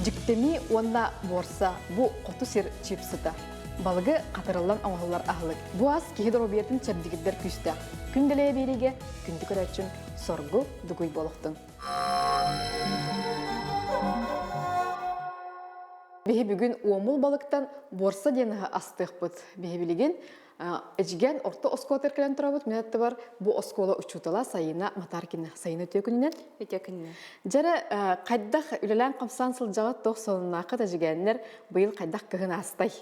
Дьиктэмии уонна буорса бу хоту сир чипсыта. Балыгы хатырыллан оҥоһуллар аһылык. Бу ас киһи доруобуйатын чэбдигирдэр күүстээх. Күн дэлэйэ биэриигэ күндү көрөөччүм соргу дугуй буолуохтун. Биһи бүгүн уомул балыктан буорса диэн аһы астыахпыт. Биһи билигин Эдьигээн орто оскуолатыгар кэлэн турабыт. Мин аттыбар бу оскуола учуутала Сайына Матаркина. Сайына үтүө күнүнэн. Үтүө күнүнэн. Дьэрэ хайдах үлэлээн-хамсаан сылдьаҕыт туох сонуннааххыт эдьигээннэр быйыл хайдах кыһын аастай?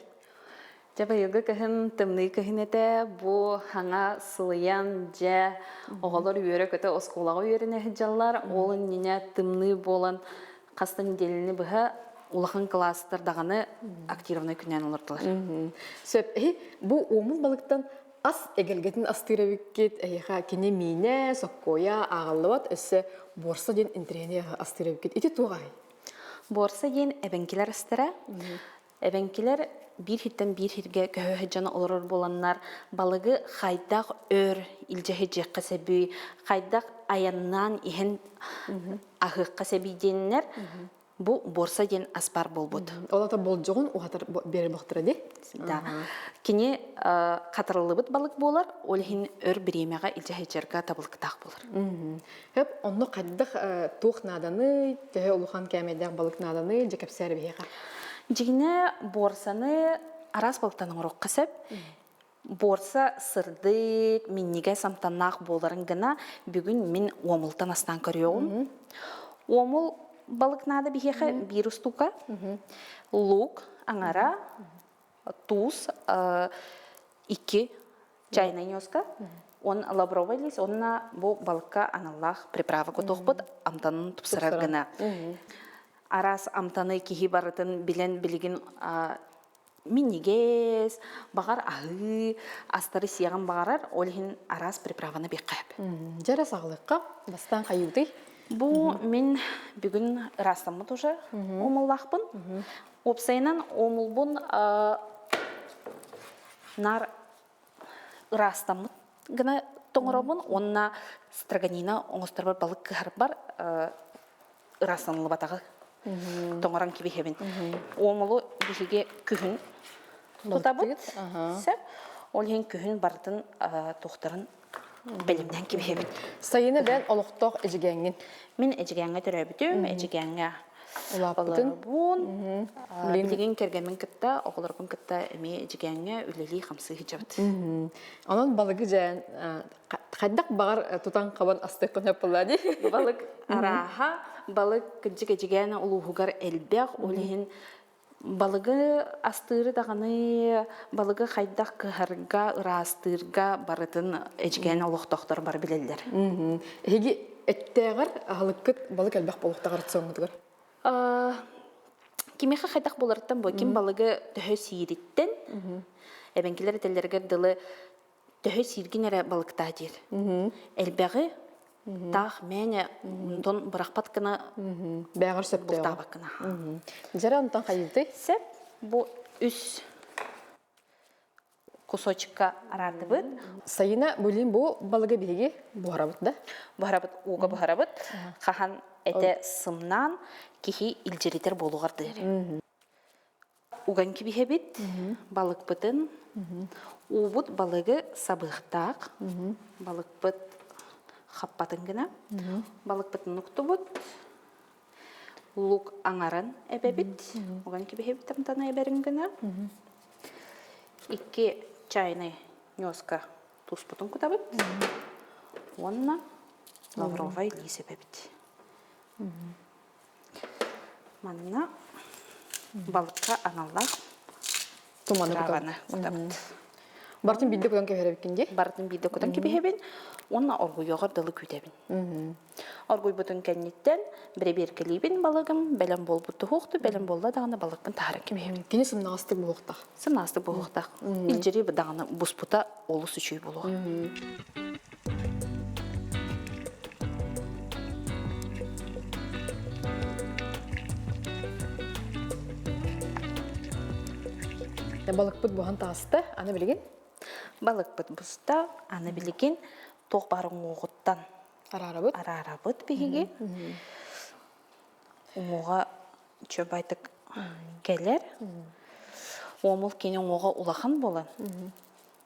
Дьэ быйылгы кыһын тымныы кыһын этэ. Бу хаҥа сылыйан дьэ оҕолор үөрэ-көтө оскуолаҕа үөрэнэ сылдьаллар. Ол иннинэ тымныы буолан хас да нэдиэлэни быһа улахан кылаастар даҕаны активнай күнээн олордулар. Сөп. Бу уомул балыктан ас эгэлгэтин астыыр эбиккит. Эһиэхэ кини миинэ, соккуойа ааҕыллыбат, өссө буорса диэн интэриэһинэй астыыр эбиккит. Ити туох аһый? Буорса диэн эбэҥкилэр астара. Эбэҥкилэр биир сиртэн биир сиргэ көһө сылдьан олорор буоланнар, балыгы хайдах өр илдьэ сылдьыахха сөбүй, хайдах айаннаан иһэн аһыахха сөбүй диэннэр бу борса диэн ас баар буолбут. Ол ата болдьоҕун уһатар биэрэр буолтара дии? Да. Кини хатарыллыбыт балык буолар, ол иһин өр бириэмэҕэ илдьэ сылдьарга табылыктаах буолар. Хөп, онно хайдах туох нааданый, төһө улахан кээмэйдээх балык нааданый, дьэ кэпсээр биһиэхэ. Дьиҥинэ, буорсаны араас балыктан оҥоруохха сөп. Буорса сырдык, минньигэс амтаннаах буоларын гына бүгүн мин уомултан астаан көрүөҕүм. Уомул балык наада биһиэхэ биир устуука. Лук аҥара, туус икки чайная ньуоска, он лавровый лист, уонна бу балыкка аналлаах приправа кутуохпут амтанын тупсарар гына. Араас амтаны киһи барытын билэн билигин минньигэс, баҕар аһыы, астары сиэҕин баҕарар, ол иһин араас приправаны биэххэ Дьэрэ саҕалыахха, бастаан хайыытый? Бу мин бүгүн ыраастаммыт уже умуллаахпын. Уопсайынан уомулбун наар ыраастаммыт гына тоҥоробун уонна строганина оҥосторбор балык кыһарбар ыраастаныллыбатаҕы тоҥорон кэбиһэбин. Уомулу биһиги күһүн тутабыт. Сөп. Ол иһин күһүн барытын туохтарын бэлэмнээн кэбиһэбин. Сайыны бэйэн олохтоох эдьигээҥҥин. Мин Эдьигээҥҥэ төрөөбүтүм, Эдьигээҥҥэ Улааппытын. олоробун. Билигин кэргэммин кытта, оҕолорбун кытта эмиэ Эдьигээҥҥэ үлэлии-хамсыы сылдьабыт. Онон балыгы дьээн хайдах баҕар тутан-хабан астыаххын сөп буолла дии. Балык арааһа, балык кырдьык Эдьигээн улууһугар элбэх, ол иһин Балыгы астыыры даҕаны, балыгы хайдах кыһарга, ыраастыырга барытын Эдьигээн олохтоохтор бары билэллэр. Эһиги эттээҕэр аһылыккыт балык элбэх буолуохтаах рационҥутугар? Кимиэхэ хайдах буоларыттан бу ким балыгы төһө сиириттэн, эбэҥкилэр этэллэригэр дылы төһө сииргин эрэ балыктаа диир. Элбэҕи таах мээнэ онтон бырахпат гына Бэҕэр сөптөөҕө. бултаабат гына. Дьэрэ онтон хайыытый? Сөп. Бу үс кусочка араардыбыт. Сайына билин бу балыгы биһиги буһарабыт да? Буһарабыт, ууга буһарабыт. Хаһан этэ сымнаан киһи илдьиритэр буолуҕар диэри. Уган кэбиһэбит балыкпытын. Уубут балыгы сабыахтаах. Балыкпыт хаппатын гына. Балыкпытын уктубут. Лук аҥарын эбэбит. Уган кэбиһэбит амтана эбэрин гына. Икки чайный ньуоска туспутун кутабыт. Уонна лавровай лиис эбэбит. Манна балыкка аналлаах Туманы траваны кутабыт. Барытын биирдэ кутан кэбиһэрэбиккин дии? Барытын биирдэ кутан кэбиһэбин уонна оргуйуоҕар дылы күүтэбин. Оргуйбутун кэнниттэн бэрэбиэркэлиибин балыгым бэлэм буолбут туһуохту бэлэм буолла даҕаны балыкпын таһааран кэбиһэбин. Кини сымнаҕастык буолуохтаах. Сымнаҕастык буолуохтаах. Илдьири даҕаны буспута олус үчүгэй буолуо. Балыкпыт буһан таҕыста, аны билигин? Балыкпыт буста, аны билигин туох баар уҥуоҕуттан Араарабыт. Араарабыт биһиги. Уҥуоҕа чөбайтык кэлэр. Уомул кини уҥуоҕа улахан буолан.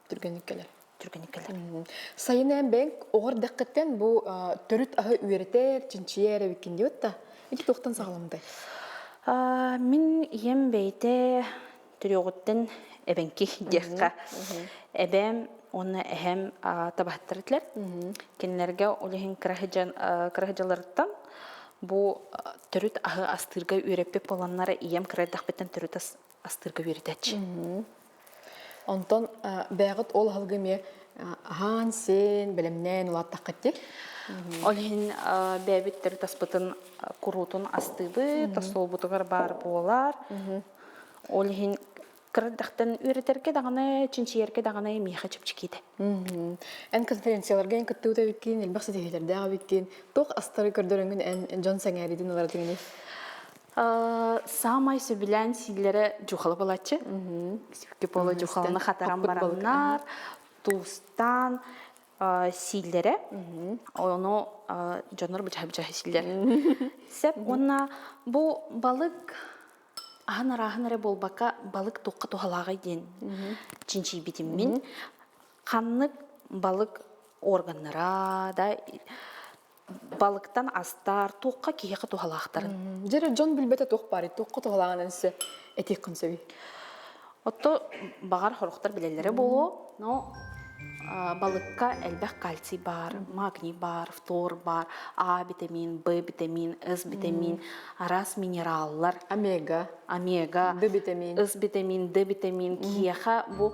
Түргэнник кэлэр. Түргэнник кэлэр. Сайын эн бэйэҥ оҕор дэххиттэн бу төрүт аһы үөрэтэр, чинчийэр эбиккин диэбит да. Ити туохтан саҕаламмытай? Мин ийэм бэйэтэ төрүөҕүттэн эбэҥки диэххэ. Эбээм уонна эһэм табаһыттар этилэр. Кинилэргэ ол иһин кыраһыдьаларыттан бу төрүт аһы астыырга үөрэппит буоланнар ийэм кыра эрдэхпиттэн төрүт ас астыырга үөрэтээччи. Онтон бэйэҕит ол аһылыгы эмиэ аһаан-сиэн, бэлэмнээн улааттаххыт дии? Ол иһин бэйэбит төрүт аспытын куруутун астыыбыт, остуолбутугар баар буолар. Ол иһин кыра эрдэхтэн үөрэтэргэ даҕаны, чинчийэргэ даҕаны миэхэ чэпчэкиитэ. Эн конференцияларга эн кыттыбыт эбиккин, элбэх ситиһиилэрдээх эбиккин. Туох астары көрдөрөҥҥүн эн дьон сэҥээриитин ылар этиҥиний? Саамай сөбүлээн сииллэрэ дьухала буолааччы. Сүпкэ буола дьухаланы хатаран бараннар, туустаан сииллэрэ. Ону дьоннор бычаһы-бычаһы сииллэр. Сеп уонна бу балык аһын арааһын эрэ буолбакка балык туохха туһалааҕый диэн чинчийбитим мин. Ханнык балык органнара да балыктан астаар туохха киһиэхэ туһалаахтарын. Дьэ дьон билбэтэ туох баарый, туохха туһалааҕын өссө этиэххин сөбүй? Отто баҕар хорохтор билэллэрэ буолуо, но балыкка элбэх кальций баар, магний баар, фтор баар, А витамин, Б витамин, С витамин, араас минераллар. Омега. Омега. Д витамин. С витамин, Д витамин киһиэхэ бу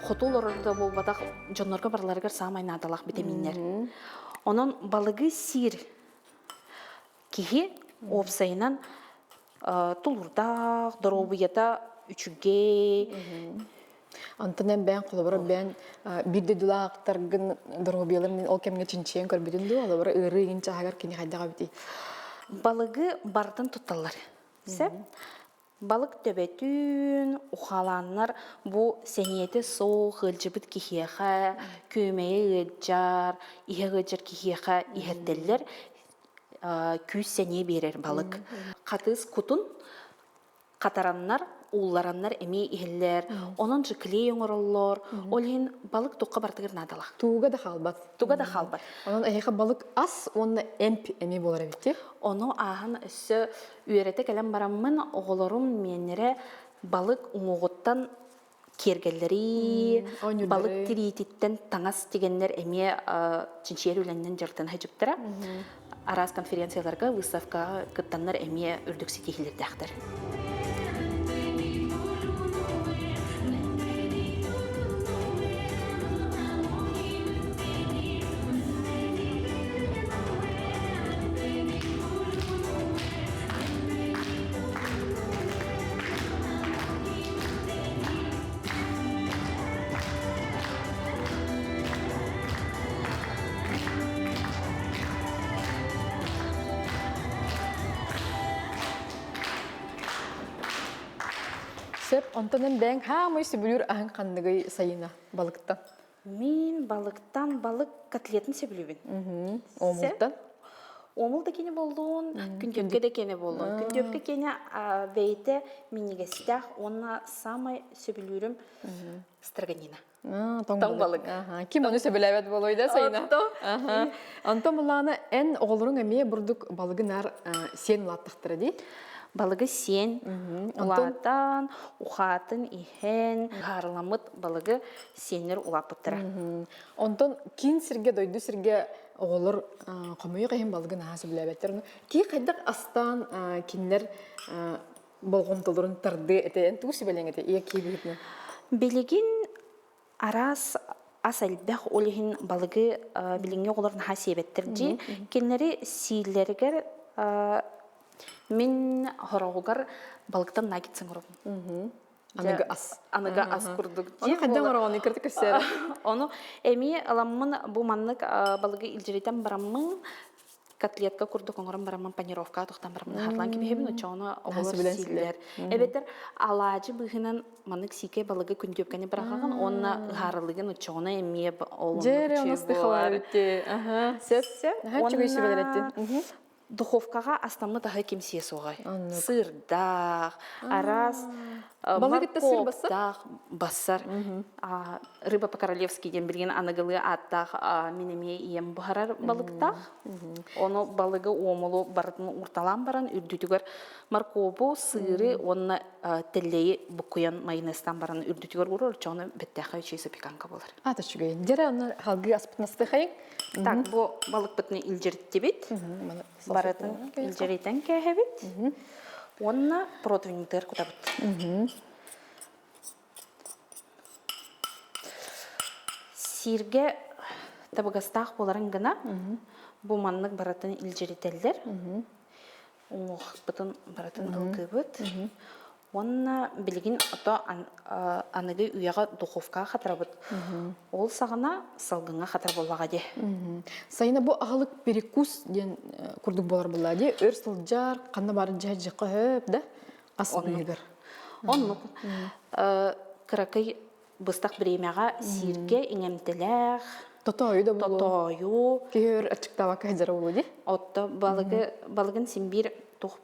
хоту олорор да буолбатах дьоннорго барыларыгар саамай наадалаах витаминнэр. Онон балыгы сиир киһи уопсайынан тулуурдаах, доруобуйата үчүгэй. Онтон эн бэйэҥ холобура бэйэҥ биир дойдулаахтаргын доруобуйаларын ол кэмҥэ чинчийэн көрбүтүн дуу, холобура ыарыы игин чааһыгар кини хайдах эбитий? Балыгы барытын тутталлар. Сөп. Балык төбөтүн, ухалааннар бу сэниэтэ суох ыалдьыбыт киһиэхэ, күөмэйэ ыалдьар, иһэ ыалдьар киһиэхэ иһэрдэллэр, күүс-сэниэ биэрэр балык. Хатыыс кутун хатараннар, ууллараннар эмиэ иһиллэр. Онон же клей оҥороллор. Ол иһин балык туохха барытыгар наадалаах. Тууга да хаалбат. Туга да хаалбат. Онон эһиэхэ балык ас уонна эмп эмиэ буолар эбит дии. Ону ааһан өссө Үөрэтэ кэлэн бараммын оҕолорум миэннэрэ балык уҥуоҕуттан киэргэллэри, балык тириититтэн таҥас тигэннэр эмиэ чинчийэр үлэннэн дьарыктана сылдьыбыттара. Араас конференцияларга, выставкаҕа кыттаннар эмиэ үрдүк ситиһиилэрдээхтэр. Сөп, онтон эн бэйэҥ хаамай сөбүлүүр аһыҥ ханныгый сайына балыктан? Мин балыктан балык котлетын сөбүлүүбүн. Омултан? Омул да кини боллуун, күндүөпкэ да киэнэ боллуун. Күндүөпкэ киэнэ бэйэтэ минньигэстээх уонна саамай сөбүлүүрүм строганина. Тоҥ балык. Ким ону сөбүлээбэт буолуой да Сайына? Онтон буллаҕына эн оҕолоруҥ эмиэ бурдук балыгы наар сиэн улааттахтара дии? Балыгы сиэн улаатан, ухаатын иһэн, ыһаарыламмыт балыгы сиэннэр улааппыттара. Онтон киин сиргэ, дойду сиргэ оҕолор хомойуох иһин балыгы наһаа сөбүлээбэттэр. Кии хайдах астаан кинилэр болҕомтолорун тардыы этэ? Эн тугу сүбэлиэҥ этэ ийэ кии быһыытынан? Билигин араас ас элбэх, ол иһин балыгы билиҥҥи оҕолор наһаа сиэбэттэр дии. Кинилэри сииллэригэр мин хороҕугар балыктан наггетс оҥоробун. Аныгы ас. Аныгы ас курдук. Ону хайдах оҥороҕун кырты көссөөрө. Ону эмиэ ыламмын бу маннык балыгы илдьиритэн бараммын котлетка курдук оҥорон бараммын панировкаҕа тохтон бараммын харлаан кэбиһэбин оччоҕуна оҕолор сииллэр. Эбэтэр алаадьы быыһынан маннык сиикэй балыгы күндүөпкэни быраҕаҕын уонна ыһаарылыгын оччоҕуна эмиэ ол Дьэ, онус тыхалаабытти. Аха, сөп. Сөп. Наһаа үчүгэй сүбэлэр эттин. Духовкаҕа астаммыт аһы ким сиэ суоҕай? Сыырдаах, араас Балык итте сыр бассар? морковтаах бассар. Рыба по-королевски диэн билигин аныгылыы ааттаах мин эмиэ ийэм буһарар балыктаах. Ону балыгы уомулу барытын уурталаан баран үрдүтүгэр моркову, сыыры уонна тэллэйи буккуйан майонезтаан баран үрдүтүгэр уурар, оччоҕуна бэттээхэй үчүгэй запеканка буолар. Аата үчүгэй. Дьэрэ онно халгыы аспытын астыхайыҥ. Так, бу балыкпытын илдьириттибит. Барытын илдьиритэн кээһэбит. Уонна противнитыгар кутабыт. Сииргэ табыгастаах буоларын гына бу маннык барытын илдьиритэллэр. Уҥуохпутун барытын ылгыыбыт. Уонна билигин ото аныгы үйэҕэ духовкаҕа хатарабыт. Ол саҕана салгыҥҥа хатар буоллаҕа дии. Сайына бу аһылык перекус диэн курдук буолар буолла дии. Өр сылдьар, ханна баар дьэ хөп да ас быыһыгар. Оннук. Кыракый быстах бириэмэҕэ сииргэ иҥэмтэлээх Тотоойу да буолуо. Тотоойу. Киһи өр аччыктаабакка сылдьара буолуо дии. Отто балыгы балыгын син биир туох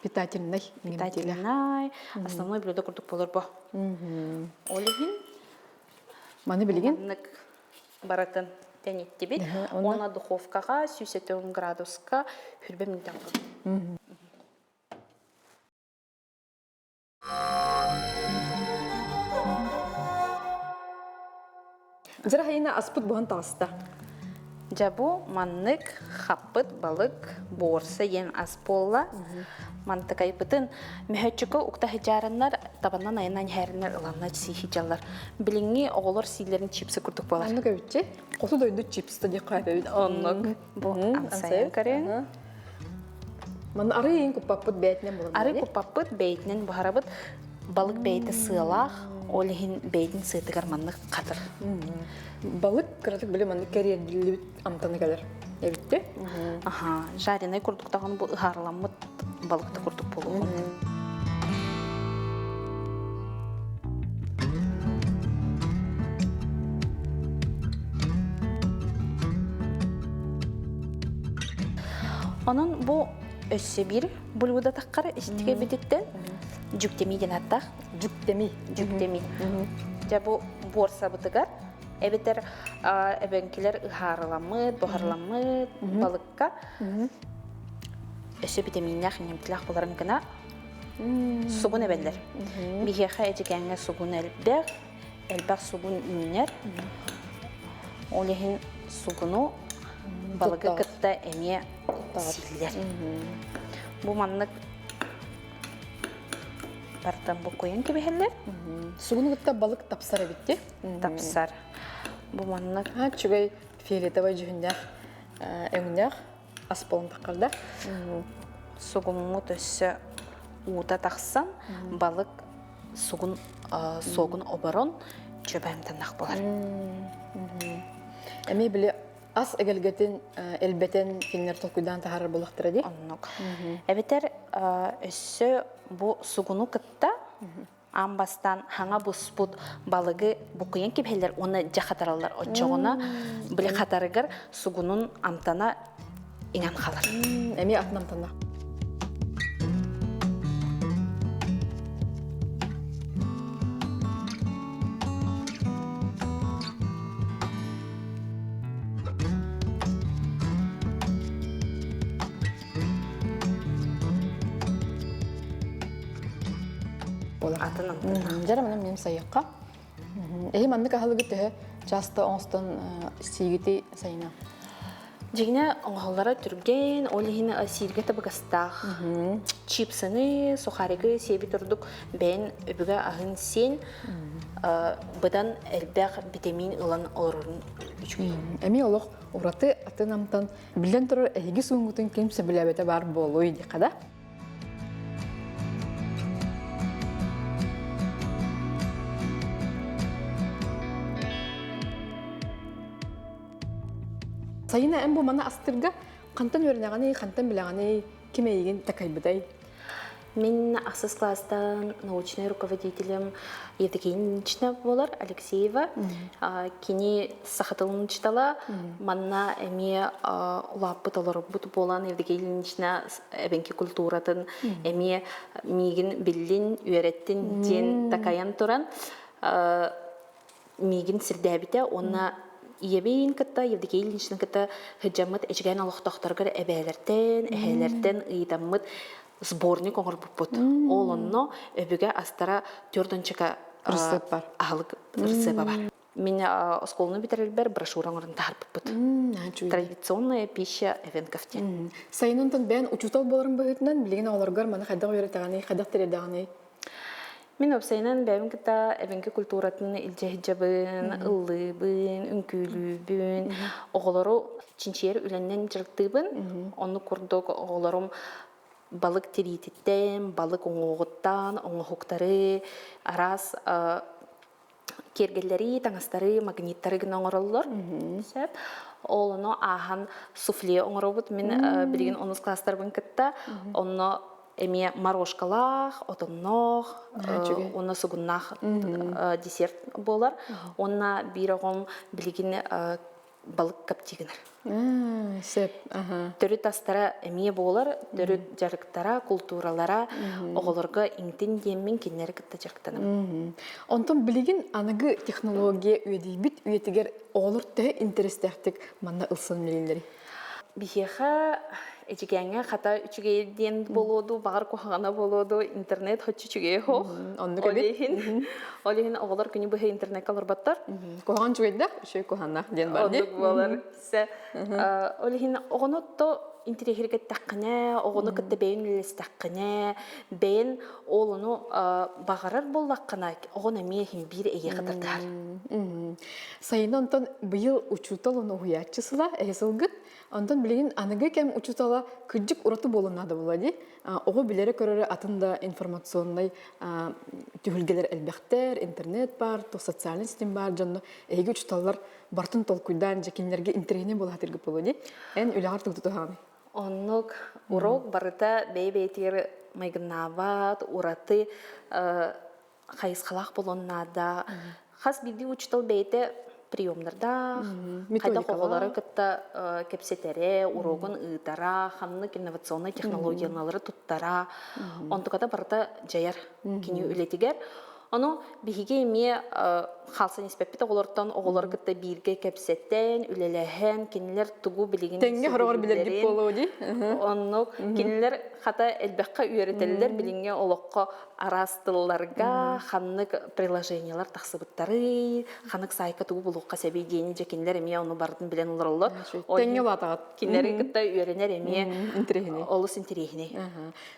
питательный питательный основной блюдо курдук болор бо. Ол иһин маны билигин маннык барытын тэниттибит. Уонна духовкаҕа 170 градуска хүрбэ мүнтэн Дьарахайына аспыт буһан таҕыста. Дьэ бу маннык хаппыт балык буорса диэн ас буолла. Мантыкайбытын мөһөччүкэ укта сыдьаарыннар табанан айанан иһэриннэр ыланна сии сылдьаллар. Билиҥҥи оҕолор сиилэрин чипсы курдук буолар. Оннук эбитчи. Хоту дойду чипсы диэх эбит. Оннук. Бу амсайан көрүҥ. Манна арыы куппаппыт бэйэтинэн буолар. Арыы куппаппыт бэйэтинэн буһарабыт. Балык бэйэтэ сыалаах, ол иһин бэйэтин сыатыгар маннык хатыр. Балык кыратык били маннык кэриэрдиллибит амтаны кэлэр эбитти. Аха, жареный курдук даҕаны бу ыһаарыламмыт балыкта курдук буолуоҕун. Онон бу өссө биир блюдо таххар истигэ бититтэн дьүктеми диэн аттаах. Дьүктеми. Дьүктеми. Дьэ бу буорсабытыгар эбэтэр эбэҥкилэр ыһаарыламмыт, буһарыламмыт балыкка өссө витаминнээх, иҥэмтэлээх буоларын гына сугун эбэллэр. Биһиэхэ эдьигээҥҥэ сугун элбэх, элбэх сугун үүнэр. Ол иһин сугуну балыгы кытта эмиэ сииллэр. Бу маннык бартан буккуйан кэбиһэллэр. Сугуну кытта балык тапсар эбит Тапсар. Бу маннык. Үчүгэй фиолетовай дьүһүннээх өҥнөөх ас буолан таххарда. Сугуммут өссө уута тахсан, балык сугун суогун оборон чөбөмтанах буолар. Эмиэ били ас эгэлгэтин элбэтэн кинилэр толкуйдаан таһаарар буоллахтара дии. Оннук. Эбэтэр өссө бу сугуну кытта аан бастаан хаҥа буспут балыгы букуйан кэбиһэллэр уонна дьэ хатараллар. Оччоҕуна били хатарыгар сугунун амтана иҥэн халар. Эмиэ атын амтана. Атын амтана. Дьара манан мем сайыахха. Эһи маннык аһылыгы төһө часто оҥостон сиигити сайына? Дьиҥинэ оҥоһуллара түргэн, ол иһин сииргэ табыгастаах. Чипсыны, сухаригы сиэбит ордук бэйэн өбүгэ аһын сиэн. быдан элбэх битэмиин ылан олорорун үчүгэй. Эмиэ олох ураты атын амтан биллэн турар эһиги сууҥҥутун ким сөбүлээбэтэ баар буолуой диэххэ да. Сайына эн бу маны астырга хантан үөрэнэҕиний, хантан билэҕиний, ким эйигин такайбытай? Мин ахсыс класстан научнай руководителем Евдокия Ильинична буолар Алексеева. Кини саха тылын учуутала. Манна эмиэ улааппыт олорбут буолан Евдокия Ильинична эбэҥки культуратын эмиэ миигин биллин, үөрэттин диэн такайан туран миигин сирдээбитэ уонна ийэбин кытта Евдокия Ильинична кытта сыдьаммыт эдьигээн олохтоохторугар эбээлэртэн, эһээлэртэн ыйытаммыт сборник оҥорбуппут. Ол онно өбүгэ астара төрдөнчөкө Ырысыап бар. Аһылык ырысыаба бар. Мин оскуоланы бүтэрэрбэр брошюра оҥорон таһаарбыппыт. Традиционная пища эвенков диэн. Сайын онтон бэйэн учуутал буоларын быһыытынан билигин оҕолоргор маны хайдах үөрэтэҕиний, хайдах тириэрдэҕиний? Мин уопсайынан бэйэм кытта эбэҥки культуратын илдьэ сылдьабын, ыллыыбын, үҥкүүлүүбүн, оҕолору чинчийэр үлэннэн дьарыктыыбын. Оннук курдук оҕолорум балык тириититтэн, балык уҥуоҕуттан оҥоһуктары, араас киэргэллэри, таҥастары, магниттары гына оҥороллор. Сөп. Ол ону ааһан суфле оҥоробут. Мин билигин онус класстарбын кытта онно эмиэ морожкалаах, отонноох, уонна сугуннаах десерт буолар. Уонна биир оҕом билигин балык коптигынар. Сөп. Төрүт астара эмиэ буолар, төрүт дьарыктара, култууралара оҕолорго иҥтин диэммин кинилэри кытта дьарыктанабын. Онтон билигин аныгы технология үөдүйбүт үйэтигэр оҕолор төһө интэриэстээхтик манна ылсан үлэлииллэрий? Биһиэхэ Эдьигээҥҥэ хата үчүгэй диэн буолуо дуу, баҕар куһаҕана буолуо дуу, интернет хоччу үчүгэйэ суох. Оннук эбит. Ол иһин оҕолор күнү быһа интернеккэ олорботтор. Куһаҕан үчүгэйдэх, үчүгэй куһаҕаннаах диэн бар дии. Оннук буолар. Ол иһин оҕону то интириэһиргэттэххинэ, оҕону кытта бэйэн үлэлэстэххинэ, бэйэн ол ону баҕарар буоллаххына, оҕон эмиэ иһин биир эйиэхэ тардыһар. Сайын онтон быйыл учуутал уонна уһуйааччы сыла, эһи сылгыт. Онтон билигин аныгы кэм учуутала кырдьык ураты буолуон наада буолла дии. Оҕо билэрэ-көрөрө атын да информационнай түһүлгэлэр элбэхтэр, интернет баар, социальный ситим баар дьонно эһиги учууталлар бартын толкуйдаан дьэ кинилэргэ интэриэһинэй буола сатыыргыт буолуо дии. Эн үлэҕэр тугу тутуһаҕыный? Оннук урок барыта бэйэ-бэйэтигэр майгыннаабат, ураты хайысхалаах буолуон наада. Хас биирдии учуутал бэйэтэ приемнардаах, хайдах оҕолору кытта кэпсэтэрэ, уруогун ыытара, ханнык инновационнай технологиялары туттара, онтуката барыта дьайар кини үлэтигэр. Ону биһиги эмиэ хаалсан испэппит оҕолортон оҕолору кытта бииргэ кэпсэтэн, үлэлэһэн, кинилэр тугу билигин Тэҥҥэ хороҕор билэргит буолуо дии. Оннук кинилэр хата элбэххэ үөрэтэллэр билиҥҥи олоххо араас тылларга ханнык приложениелар тахсыбыттарый, ханнык саайка тугу булуохха сэбий диэни дьэ кинилэр эмиэ ону барытын билэн олороллор. Тэҥҥэ улаатаҕыт. Кинилэри кытта үөрэнэр эмиэ олус интэриэһинэй.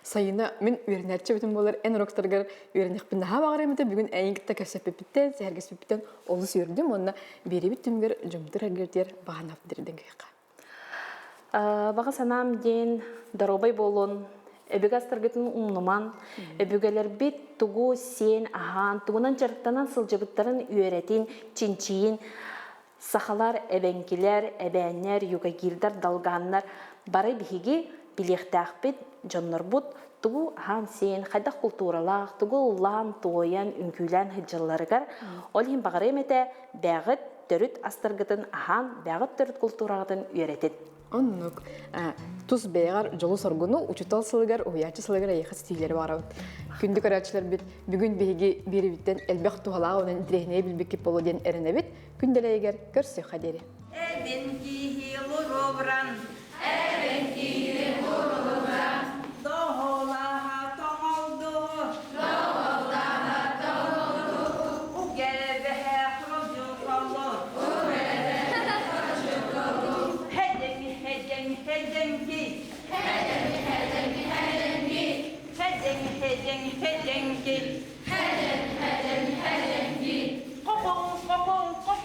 Сайына мин үөрэнээччи эбитим буолар эн уроктаргар үөрэниэхпин наһаа баҕарыам этэ бүгүн эйигин кытта кэпсэппиппиттэн, сэһэргэспиппиттэн олус үөрдүм уонна биэрибит түмүгэр дьомтур эргиртиэр баҕанап дирден кыахха. Баҕа санаам диэн доруобай буолун, өбүгэ астаргытын умнуман, өбүгэлэрбит тугу сиэн аһаан, тугунан дьарыктанан сылдьыбыттарын үөрэтин, чинчийин, сахалар, эбэҥкилэр, эбээннэр, югагирдар, долганнар бары биһиги билиэхтээхпит, дьоннорбут тугу аһаан-сиэн, хайдах култууралаах, тугу ыллаан-туойан, үҥкүүлээн сылдьалларыгар, ол иһин баҕарыам этэ, бэҕит төрүт астаргытын аһаан, бэҕит төрүт култуураҕытын үөрэтин. Оннук. Тус бэйэҕэр дьолу-соргуну учуутал сылыгар, уһуйааччы сылыгар эйиэхэ ситиилэри баҕарабыт. Күндү көрөөччүлэрбит, бүгүн биһиги биэрибиттэн элбэх туһалаах уонна интэриэһинэйи билбиккит буолуо диэн эрэнэбит. Күн дэлэйигэр көрсүөххэ диэри. Эбин киһи лурубран, Эбин киһи лурубран, Доһолаһа тоҥолду, Доһолаһа тоҥолду, Угэбэһэ хродьуколу, Угэбэһэ хродьуколу, Хэдьэҥ, хэдьэҥ, хэдьэҥки, Хэдьэҥ, хэдьэҥ, хэдьэҥки, Хэдьэҥ, хэдьэҥ, хэдьэҥки, Хэдьэҥ, хэдьэҥ, хэдьэҥки. Хохоҥ, хохоҥ, хохоҥ.